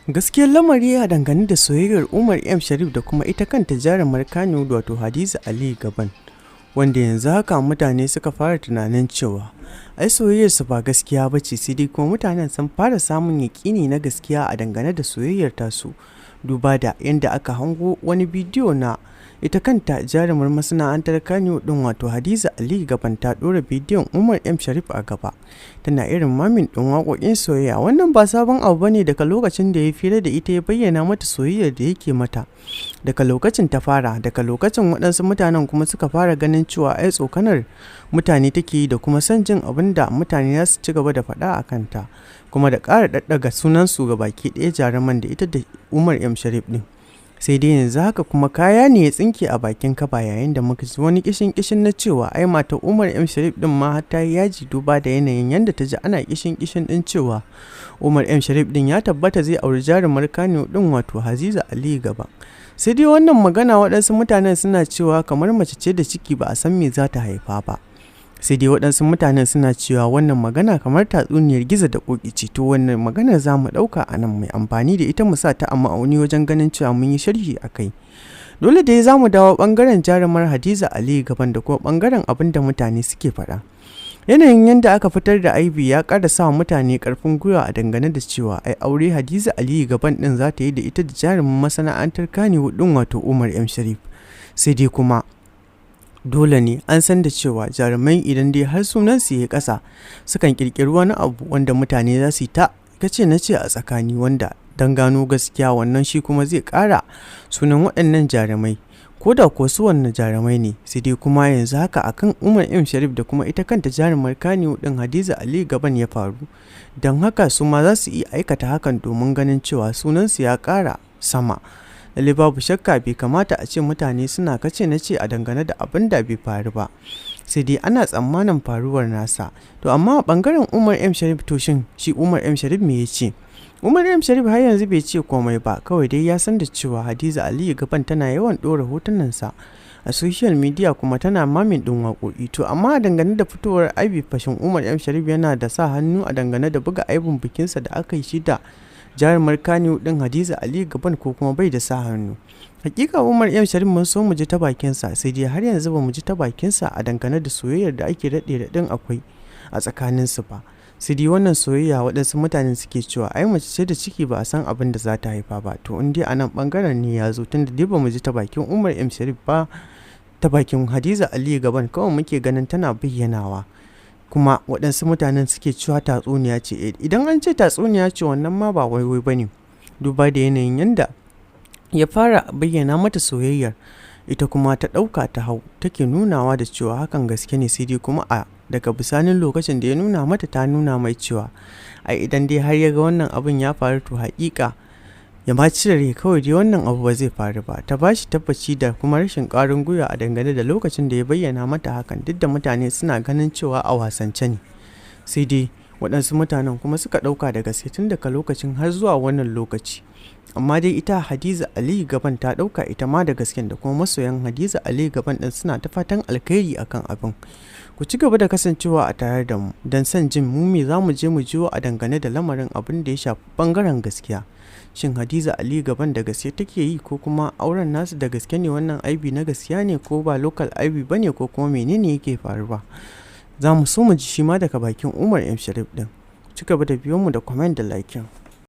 Gaskiyar lamari a dangane da soyayyar Umar M. Sharif da kuma ita kanta jarumar Kannywood, wato Hadiza Aliyu Gaban, wanda yanzu haka mutane suka fara tunanin cewa ai soyayyarsu ba gaskiya ba ce, sai dai kuma mutanen sun fara samun yaƙini na gaskiya a dangane da soyayyar tasu, duba da yadda aka hango wani bidiyo na ita kanta jarumar masana'antar Kannywood din, wato Hadiza Aliyu Gaban, ta ɗora bidiyon Umar M. Sharif a gaba tana irin mamin ɗin waƙoƙin soyayya. Wannan ba sabon abu bane. Daga lokacin da ya fira da ita ya bayyana mata soyayyar da yake mata, daga lokacin ta fara. Daga lokacin waɗansu mutanen kuma suka fara ganin cewa ai tsokanar mutane take yi da kuma son jin abin da mutane za su ci gaba da faɗa a kanta, kuma da ƙara ɗaɗɗaga sunansu ga baki ɗaya jaruman da ita da Umar M. Sharif ɗin. Sai dai yanzu haka kuma kaya ne ya tsinke a bakin kaba, yayin da muka ji wani kishin kishin na cewa ai matar Umar M. Sharif din ma har ta yi yaji, duba da yanayin yadda ta ji ana kishin kishin din cewa Umar M. Sharif din ya tabbata zai auri jarumar Kano din, wato Hadiza Aliyu Gaban. Sai dai wannan magana waɗansu mutanen suna cewa kamar mace ce da ciki ba a san me za ta haifa ba. Sai dai waɗansu mutanen suna cewa wannan magana kamar tatsuniyar Gizo da Ƙoƙi ce. To, wannan maganar za mu ɗauka a nan mai amfani da ita mu sa ta a ma'auni wajen ganin cewa mun yi sharhi a kai. Dole dai za mu dawo ɓangaren jarumar Hadiza Aliyu Gaban da kuma ɓangaren abin da mutane suke faɗa. Yanayin yadda aka fitar da aibi ya ƙara sa mutane ƙarfin gwiwa a dangane da cewa ai aure Hadiza Aliyu Gaban ɗin za ta yi da ita da jarumin masana'antar Kannywood ɗin, wato Umar M. Sharif. Sai dai kuma dole ne an san da cewa jarumai, idan dai har sunan su ya ƙasa, sukan ƙirƙiri wani abu wanda mutane za su yi ta kace na ce a tsakani, wanda don gano gaskiya wannan shi kuma zai ƙara sunan waɗannan jarumai, ko da ko su wannan jarumai ne. Sai dai kuma yanzu haka akan Umar M. Sharif da kuma ita kanta jarumar Kannywood din Hadiza Ali Gaban ya faru, don haka su ma za su iya aikata hakan domin ganin cewa sunansu ya ƙara sama. Lalle babu shakka bai kamata a ce mutane suna kace na ce a dangane da abin da bai faru ba, sai dai ana tsammanin faruwar nasa. To, amma a bangaren Umar M. Sharif, to shin shi Umar M. Sharif me ya ce? Umar M. Sharif har yanzu bai ce komai ba. Kawai dai ya san da cewa Hadiza Aliyu Gaban tana yawan ɗora hotunansa a social media kuma tana mamin ɗin waƙoƙi. To, amma a dangane da fitowar aibi fashin, Umar M. Sharif yana da sa hannu a dangane da buga aibin bikinsa da aka yi shi da jarumar Kannywood din Hadiza Aliyu Gaban, ko kuma bai da sa hannu? Hakika Umar M. Sharif mun so mu ji ta bakinsa, sai dai har yanzu ba mu ji ta bakinsa a dangane da soyayyar da ake raɗe raɗin akwai a tsakaninsu ba. Sai dai wannan soyayya waɗansu mutane suke cewa ai mace ce da ciki ba a san abin da za ta haifa ba. To, in dai a nan ɓangaren ne ya zo, tunda dai ba mu ji ta bakin Umar M. Sharif ba, ta bakin Hadiza Aliyu Gaban kawai muke ganin tana bayyanawa, kuma waɗansu mutanen suke cewa tatsuniya ce. Idan an ce tatsuniya ce, wannan ma ba waiwai ba ne, duba da yanayin yanda ya fara bayyana mata soyayyar, ita kuma ta ɗauka ta hau take nunawa da cewa hakan gaske ne. Sai dai kuma a daga bisanin lokacin da ya nuna mata, ta nuna mai cewa ai idan dai har ya ga wannan abin ya faru, to haƙiƙa ya ma cire rai kawai, dai wannan abu ba zai faru ba. Ta ba shi tabbaci da kuma rashin ƙwarin gwiwa a dangane da lokacin da ya bayyana mata hakan, duk da mutane suna ganin cewa a wasance ne. Sai dai waɗansu mutanen kuma suka ɗauka da gaske tun daga lokacin har zuwa wannan lokaci. Amma dai ita Hadiza Aliyu Gaban ta ɗauka ita ma da gasken, da kuma masoyan Hadiza Aliyu Gaban ɗin suna ta fatan alkhairi akan abin. Ku ci gaba da kasancewa a tare da mu don son jin mu me za mu je mu jiwo a dangane da lamarin abin da ya shafi bangaren gaskiya. Shin Hadiza Aliyu Gaban da gaske take yi, ko kuma auren nasu da gaske ne? Wannan aibi na gaskiya ne ko ba local aibi ba ne, ko kuma menene yake faruwa? Za mu so mu ji shi ma daga bakin Umar M. Sharif din. Ci gaba da biyo mu da comment da liking.